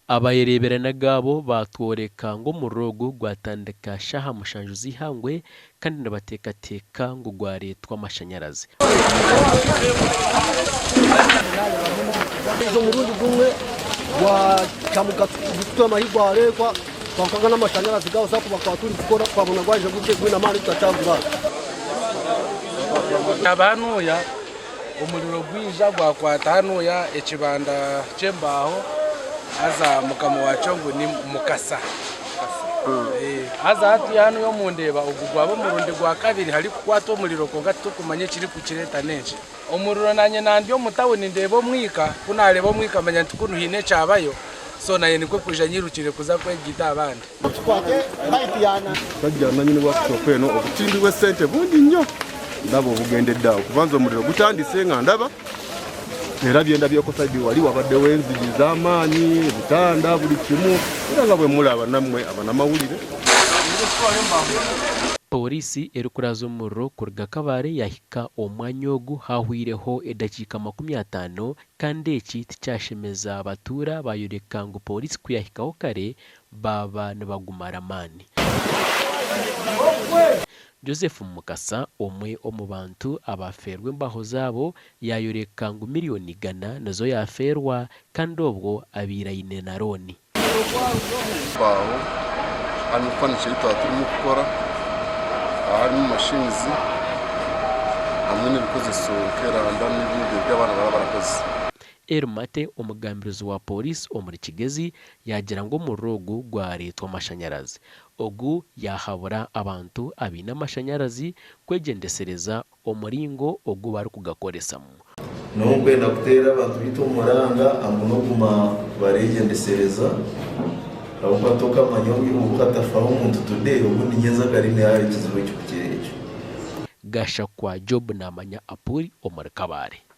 Abayereebera n'agaabo baatworeka ngu omuriro ogu gwatandika shaaha mushanju z'eihangwe kandi nibateekateeka ngu gwareetwa amashanyarazi. Omurundi gumwe gwakyamuka gututema ahi gwareetwa kwonka n'amashanyarazi gabuza kuba twaba turikukora twabona gwaija gwine amaani tutakyaguraara. Hanuya omuriro gwija gwakwata hanuya ekibanda ky'embaaho haza mukama wakyo ngu ni Mukasa. Haza hati hanuya omundeeba ogu gwaba omurundi gwakabiri harikukwata omuriro kwonka titurikumanya ekirikukireeta n'enki. Omuriro nanye nandi omu tawuni ndeeba omwika ku nareeba omwika manya nti kunu haine ekyabayo so nanye nikwo kwija nyirukire kuza kwegaita aha bandi. Musajja nanyini workshop eno obutimbi bw'essente bungi nnyo ndaba obugendedde awo kubanza omuliro gutandise nga ndaba era byendabyeko saidi wali wabaddewo enzigi z'amaanyi ebitanda buli kimu era nga bwe mulaba nammwe abanamawulire. Pooriisi erikuraaza omuriro kuruga Kabale yahika omu mwanya ogu hahwireho edakiika 50 kandi eki tikyashemeza batuura bayoreka ngu pooriisi kuyahikaho kare baaba nibagumara amaani. Joseph Mukasa, omwe omu bantu abaafeerwa embaho zaabo yaayoreka ngu miriyoni igana nizo yaafeerwa kandi obwo abaire aine na looni. Embaho harimu furniture ei twaba turimu kukora, harimu machines hamwe n'ebikozeso nk'eranda n'ebindi ebi abaana baraba barakozesa. Elly Mate, omugambirizi wa Pooriisi omuri Kigezi yaagira ngu omuriro ogu gwareetwa amashanyarazi. Ogu yaahabura abantu abaine amashanyarazi kwegyendesereza omuringo ogu barikugakoresamu. N'okwenda kuteera abantu baitu omuranga ngu n'okuguma baregyendesereza ahabw'okuba tokamanya obu katafaho omuntu today obundi nyentsakare nihaaba ekizibu ekikukira ekyo. Gashakwa Job Namanya Apuri omuri Kabale.